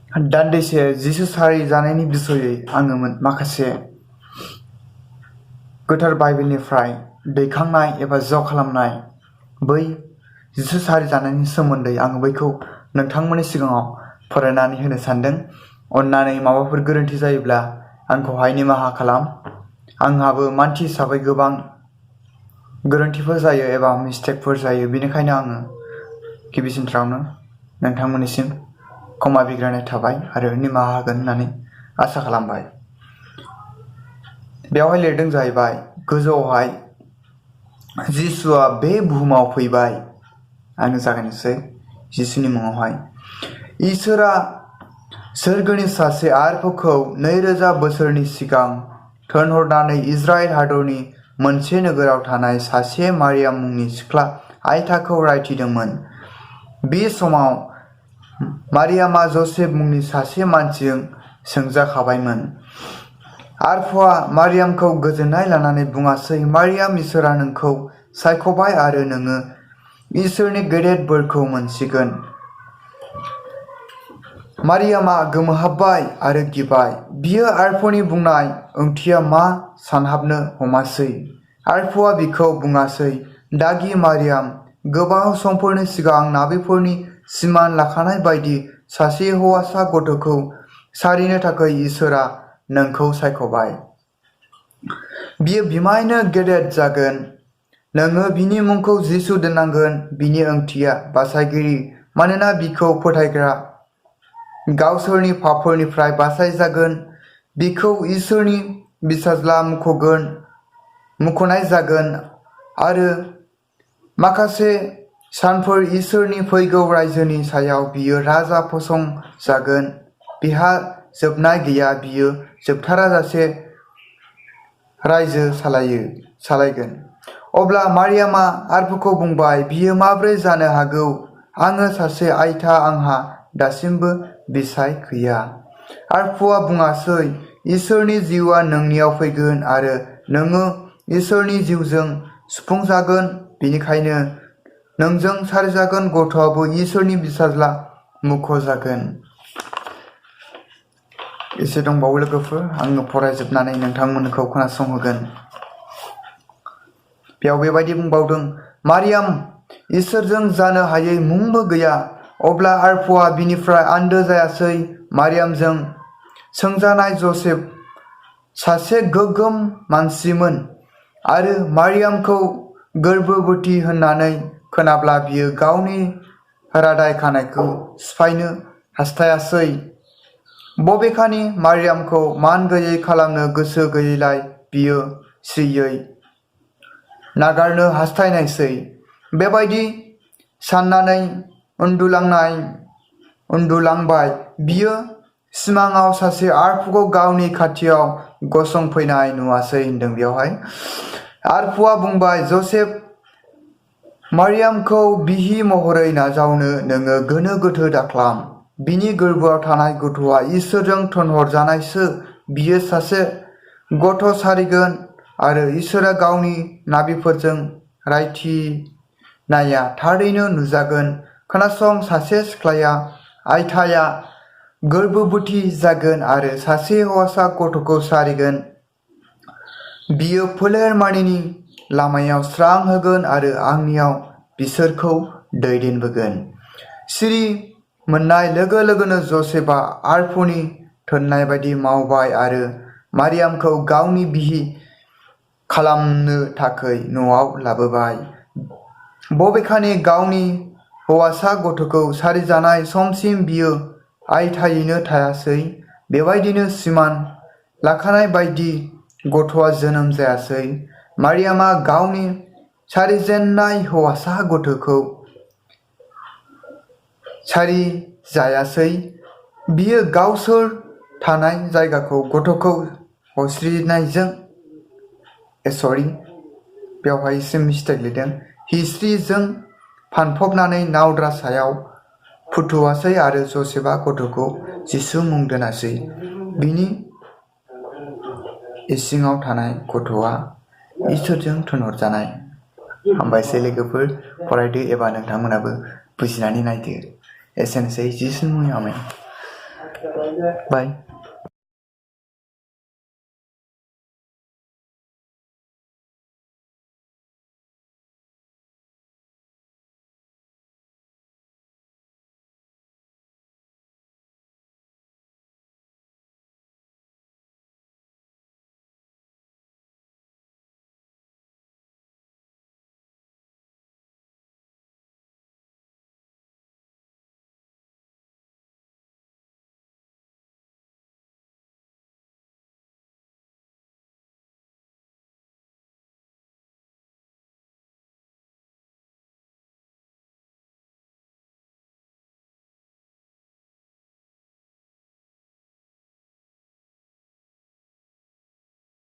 दान्दिसे जिसु सारि जानायनि बिसयै आङो माखासे गोथार बाइबेलनिफ्राय दैखांनाय एबा ज' खालामनाय बै जिसु सारि जानायनि सोमोन्दै आङो बैखौ नोंथांमोननि सिगाङाव फरायनानै होनो सानदों। अन्नानै माबाफोर गोरोन्थि जायोब्ला आंखौहाय निमाहा खालाम। आंहाबो मानसि हिसाबै गोबां गोरोन्थिफोर जायो एबा मिस्टेकफोर जायो, बेनिखायनो आङो गिबिसिनथारावनो नोंथांमोननिसिम क्षमा बिग्रायनाय थाबाय आरो निमाहा होगोन होननानै आसा खालामबाय। बेवहाय लिरदों जाहैबाय गोजौआवहाय जिसुआ बे बुहुमाव फैबाय। आङो जागायनोसै जिसुनि मुङावहाय। इसोरा सोरगोनि सासे आरफोरखौ 2000 बोसोरनि सिगां थोनहरनानै इजराइल हादरनि मोनसे नोगोराव थानाय सासे मारियाम मुंनि सिख्ला आयथाखौ रायथिदोंमोन। बे समाव मारियामा जसेफ मुंनि सासे मानसिजों सोंजाखाबायमोन। आरफआ मारियामखौ गोजोननाय लानानै बुङासै, मारियाम, इसोरा नोंखौ सायख'बाय आरो नोङो इसोरनि गेदेर बोरखौ मोनसिगोन। मारियामा गोमोहाबबाय आरो गिबाय। बियो आरफनि बुंनाय ओंथिया मा सानहाबनो हमासै। आरफआ बिखौ बुङासै, दागि मारियाम, गोबाव समफोरनि सिगां नाबिफोरनि सिमान लाखानाय बायदि सासे हौवासा गथ'खौ सारिनो थाखाय इसोरा नोंखौ सायख'बाय। बियो बिमायनो गेदेर जागोन। नोङो बिनि मुंखौ जिसु दोननांगोन। बिनि ओंथिया बासायगिरि, मानोना बिखौ फोथायग्रा गावसोरनि पापफोरनिफ्राय बासायजागोन। बिखौ इसोरनि फिसाज्ला मुंख'नाय जागोन आरो माखासे सानफोर इसोरनि फैगौ रायजोनि सायाव बियो राजा फसंजागोन। बिहा जोबनाय गैया, बियो जोबथाराजासे रायजो सालायगोन। अब्ला मारियामा आरफखौ बुंबाय, बियो माब्रै जानो हागौ? आङो सासे आयथा, आंहा दासिमबो बिसाय गैया। आरफआ बुङासै, इसोरनि जिउआ नोंनियाव फैगोन आरो नोङो इसोरनि जिउजों सुफुंजागोन, बेनिखायनो नोंजों सारिजागोन गथ'आबो इसोरनि फिसाज्ला मुंख'जागोन। एसे दंबावो लोगोफोर, आङो फरायजोबनानै नोंथांमोनखौ खोनासंहोगोन। बेयाव बेबायदि बुंबावदों, मारियाम, इसोरजों जानो हायै मुंबो गैया। अब्ला आरफआ बिनिफ्राय आन्दो जायासै। मारियामजों सोंजानाय जसेफ सासे गोगोम मानसिमोन आरो मारियामखौ गर्भबती होननानै खोनाब्ला बियो गावनि रादाय खानायखौ सिफायनो हास्थायासै। बबेखानि मारियामखौ मान गैयै खालामनो गोसो गैयैलाय बियो स्रियै नागारनो हास्थायनायसै। बेबायदि साननानै उन्दुलांबाय। बियो सिमाङाव सासे आरफखौ गावनि खाथियाव गसंफैनाय नुवासै होनदों बेवहाय। आरफआ बुंबाय, जसेफ, मारियामखौ बिसि महरै नाजावनो नोङो गोनो गोथो दाखालाम। बिनि गोरबोआव थानाय गथ'आ इसोरजों थोनहरजानायसो। बियो सासे गथ' सारिगोन आरो इसोरा गावनि नाबिफोरजों रायथिनाया थारैनो नुजागोन। खोनासं, सासे सिख्लाया आयथाया गर्भबती जागोन आरो सासे हौवासा गथ'खौ सारिगोन। बियो फोलेरमानिनि लामायाव स्रां होगोन आरो आंनियाव बिसोरखौ दैदेनबोगोन। सिरि मोननाय लोगो लोगोनो जसेफआ आरफनि थोननाय बायदि मावबाय आरो मारियामखौ गावनि बिसि खालामनो थाखाय न'आव लाबोबाय। बबेखानि गावनि हौवासा गथ'खौ सारिजानाय समसिम बियो आयथायैनो थायासै। बेबायदिनो सिमान लाखानाय बायदि गथ'आ जोनोम जायासै। मारियामा गावनि सारिजेननाय हौवासा गथ'खौ सारिजायासै। बियो गावसोर थानाय जायगाखौ गथ'खौ हिस्ट्रिजों फानफबनानै नावद्रा सायाव फुथुवासै आरो जसेफआ गथ'खौ जिसु मुं दोनासै। बिनि इसिङाव थानाय गथ'आ इसोरजों थोनहरजानाय। हामबायसै लोगोफोर, फरायदो एबा नोंथांमोनाबो बुजिनानै नायदो। एसेनोसै, जिसुनि मुङाव आमेन। बाय।